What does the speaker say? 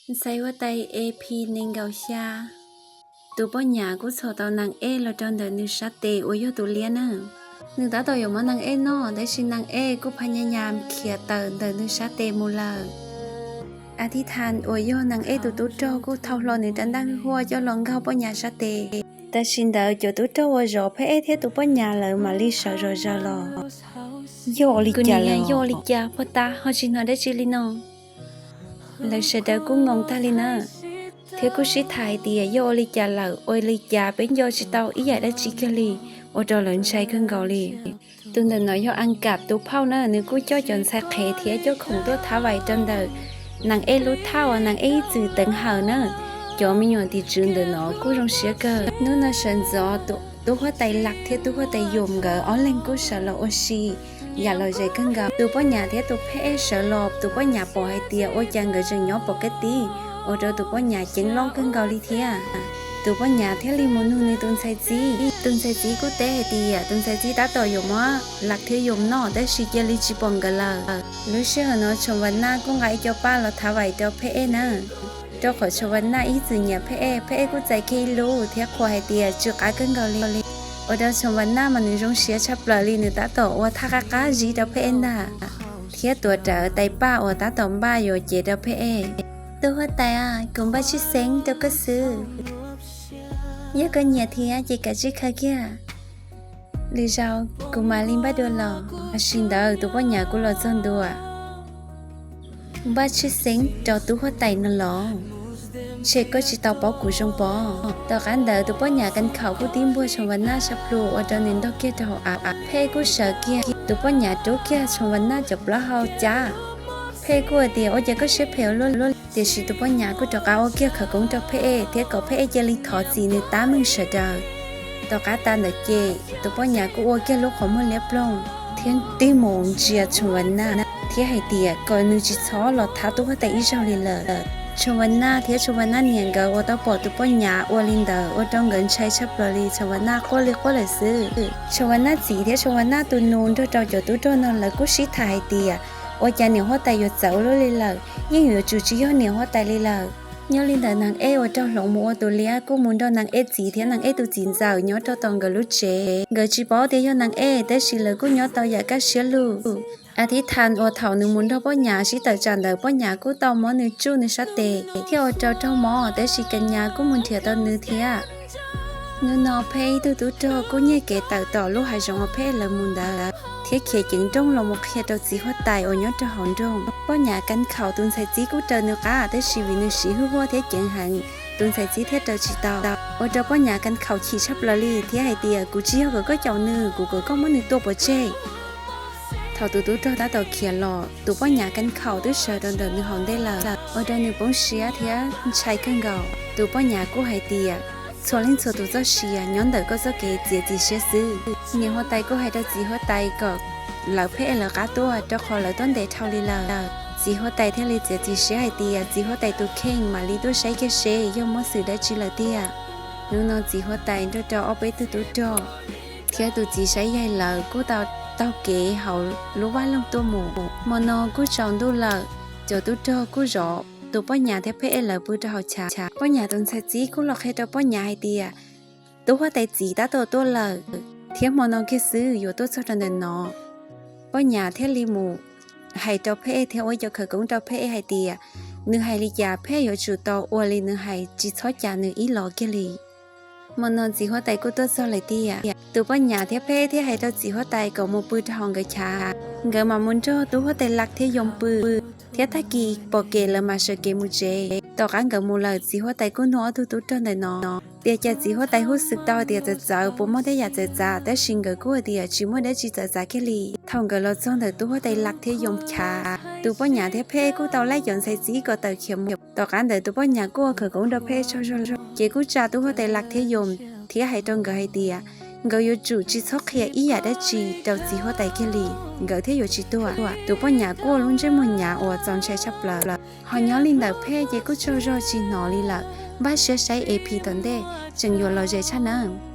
Ntxhais huab tais A P nees nkaum xya. Tus poj nyam kuj txhom tau Nees Ej los rau ntawm nws sab tes uas yog tus liab na. Nws tab tom yuav muab Nees Ej noj, tab sis Nees Ej kuj pha nyas nyas khiav tawm ntawm nws sab tes mus lawm. A Thib Thas uas yog Nees Ej tus tub rog kuj thau hlo nws rab ntaj huaj coj los nkaug poj nyam sab tes. Tam sim ntawd cov tub rog uas zov Pheb Ej thiab tus poj nyam lawv mam li sawv zom zaws los. Yog ua li cas, yog ua li cas puag ta ho tsis hnov dab tsi li no? Lawv sawv daws kuj ngoo tag li na, thiab kuj sib tham hais tias yog ua li cas lawm, ua li cas peb nco tsis tau ib yam dab tsi kiag li, ua rau lawv ntshai kawg nkaus li. Tus ntawm no yog As Kam tus phauj na, nws kuj coj cov ntxhais qhev thiab coj khoom tuaj thab vais rau ntawm Nees Ej lub thaj uas Nees Ej ib txwm teev hawm na. Cov me nyuam tim tswv ntawm no kuj zoo siab kawg. Hnub no sawv ntxov tub huab tais Las thiab tub huab tais Yum nkawd ob leeg kuj sawv los ua si yam lom zem kawg nkaus. Tus poj nyam thiab tus Pheb Ej sawv los, tus poj nyam pom hais tias ua cas nkawd tseem nyob pom kev tib, ua rau tus poj nyam ceeb loj kawg nkaus li thiab. Tus poj nyam thiaj li mus nug nws tus ntxhais txiv. Tus ntxhais txiv kuj teb hais tias tus ntxhais txiv tab tom yuav muab Las thiab Yum noj, tab sis cia li tsis pom nkawd lawm. Lub sij hawm no Tshoom Vas Naj kuj nqa ib co paj los thab vais rau Pheb Ej na, rau qhov Tshoom Vas Naj ib txwm nyiam Pheb Ej, Pheb Ej kuj txais kiag ib lub thiab qhuas hais tias tsw qab kawg nkaus li. Ua rau Tshoom Vas Naj mas nws zoo siab tshaj plaws li, nws tab tom ua thaj qab qab zib rau Pheb Ej ntag, thiab tuav rawv tais paj uas tab tom npaj yuav cev rau Pheb Ej. Tus huab tais, kuv npaj tshwj xeeb rau koj xwb. Yog koj nyiam thiab ces kav tsij khaws kiag, lwm zaus kuv mam li npaj dua los. Tam sim ntawd tus poj nyam kuj los txog ntua. Npaj tshwj xeeb rau tub huab tais no los? Ntshe koj tsis tau paub kuv zoo pob. Tom qab ntawd tus poj nyam Kas Khaum kuj tib npuag Tshoom Vas Naj sab plhu ua rau nws ntog kiag rau hauv av. Pheb Ej kuj sawv kiag, tus poj nyam rub kiag Tshoom Vas Naj cov plaub hau cab. Pheb Ej kuj hais tias ua cas koj siab phem ua luaj li. Tiam sis tus poj nyam kuj rov qab ua kiag khawv koob rau Pheb Ej thiab kom Pheb Ej cia li thov txim nws tab meeg sawv daws. Tom qab tas ntawd ces tus poj nyam kuj ua kiag lub qhov muag liab ploog thiab tig mus ntsia Tshoom Vas Naj thiab hais tias kom nws tsis txhob los thab tub huab tais ib zaug li lawm. Tshoom Vas Naj thiab Tshoom Vas Naj niam nkawd uas tau pom tus poj nyam ua li ntawd ua rau nkawd ntshai tshaj plaws li, Tshoom Vas Naj quaj li quaj lawm xwb. Tshoom Vas Naj txiv thiab Tshoom Vas Naj tus nus nrog rau cov tub rog no lawv kuj sib tham hais tias ua cas niam huab tais yuav txawv ua luaj li lawm, yeej yuav tsum tsis yog niam huab tais li lawm. Nyob li ntawd Nees Ej uas raug hloov mus ua tus liab kuj mus nrog Nees Ej txiv thiab Nees Ej tus txiv ntxawm nyob rau tom nkawd lub tsev. Nkawd tsis paub tias yog Nees Ej, tab sis lawv kuj nyob tau yam kaj siab lug. A Thib Thas uas thaum nws mus nrog poj nyam sib tawm tsam ntawd poj nyam kuj tau muab nws tsuj nws sab tes thiab ua rau raug mob, tab sis Kas Nyas kuj mus nrhiav tau nws thiab. Hnub no Pheb Ej ib tug tub rog kuj nyiag kev tawm tom lub hav zoov uas Pheb Ej lawv mus ntawd thiab khiav ceev nrooj los mus qhia rau txiv huab tais uas nyob rau hauv nroog. Poj nyam Kas Khaum tus ntxhais txiv kuj raws nws qab, tab sis vim nws siv hwj huaj thiab ceev heev, tus ntxhais txiv thiaj raws tsis tau. Ua rau poj nyam Kas Khaum chim tshaj plaws li thiab hais tias kuv tsis yog kom koj caum nws, kuv kom koj muab nws tua pov tseg. Thaum tus tub rog tab tom khiav los, tus poj nyam Kas Khaum twb sawv rau ntawm nws hauv ntej lawm, ua rau nws poob siab thiab ntshai kawg nkaus. Tus poj nyam kuj hais tias txhua leej txhua tus txoj sia nyob ntawm koj txoj kev txiav txim siab xwb. Niam huab tais kuj hais rau txiv huab tais kom lawv Pheb Ej lawv qab tuaj, rau qhov lawv tuaj ntev dhau li lawm. Txiv huab tais thiaj li txiav txim siab hais tias txiv huab tais tus kheej mam li tuaj saib kiag seb yog muaj xwm dab tsi lawm tiag. Hnub no txiv huab tais nrog rau ob peb tug tub rog thiab tus txiv saib yaig lawv kuj tau taug kev hauv lub vaj loog tuaj mus. Hmo no kuj tsaus ntuj lawm, cov tub rog kuj zov tus poj nyam thiab Pheb Ej lawv pw rau hauv chav. Poj nyam tus ntxhais txiv kuj los qhia rau poj nyam hais tias tub huab tais txiv tab tom tuaj lawm, thiab hmo no kiag xwb yuav tuaj txog rau ntawm no. Poj nyam thiaj li mus hais rau Pheb Ej thiab ua ib co khawv koob rau Pheb Ej hais tias nws hais li cas Pheb Ej yuav tsum tau ua li nws hais, tsis txhob cav nws ib los kiag li. Hmo no txiv huab tais kuj tuaj txog lawm tiag. Tus poj nyam thiab Pheb Ej thiaj hais rau txiv huab tais kom mus pw rau hauv nkawd chav, nkawd mam mus nrog tub huab tais Las thiab Yoos pw, thiab tag kis pom kev lawv mam sawv kev mus tsev. Tom qab nkawd mus lawm, txiv huab tais kuj nug ob tug tub rog ntawm no tias cas txiv huab tais hu xwm tau tias txawv txawv, puas muaj tej yam txawv txav, tab sis nkawd kuj hais tias tsis muaj dab tsi txawv txav kiag li. Thaum nkawd los txog ntawm tub huab tais Las thiab Yoos chav, tus poj nyam thiab Pheb Ej kuj tau laij cov ntxhais txiv kom tawm khiav mus. Tom qab ntawd tus poj nyam kuj ua khawv koob rau Pheb Ej tsaug zog, ces kuj tsa tub huab tais Las thiab Yoos thiab hais rau nkawd hais tias nkawd yuav tsum tsis txhob qhia ib yam dab tsi rau txiv huab tais kiag li, nkawd thiaj yuav tsis tuag. Tus poj nyam kuj ua lub ntsej muag nyav uas txaus ntshai tshaj plaws. Ho nyob li ntawm Pheb Ej ces kuj tsaug zog tsis hnov li lawm, npaj siab saib E P tom ntej tseem yuav lom zem tshaj nawb.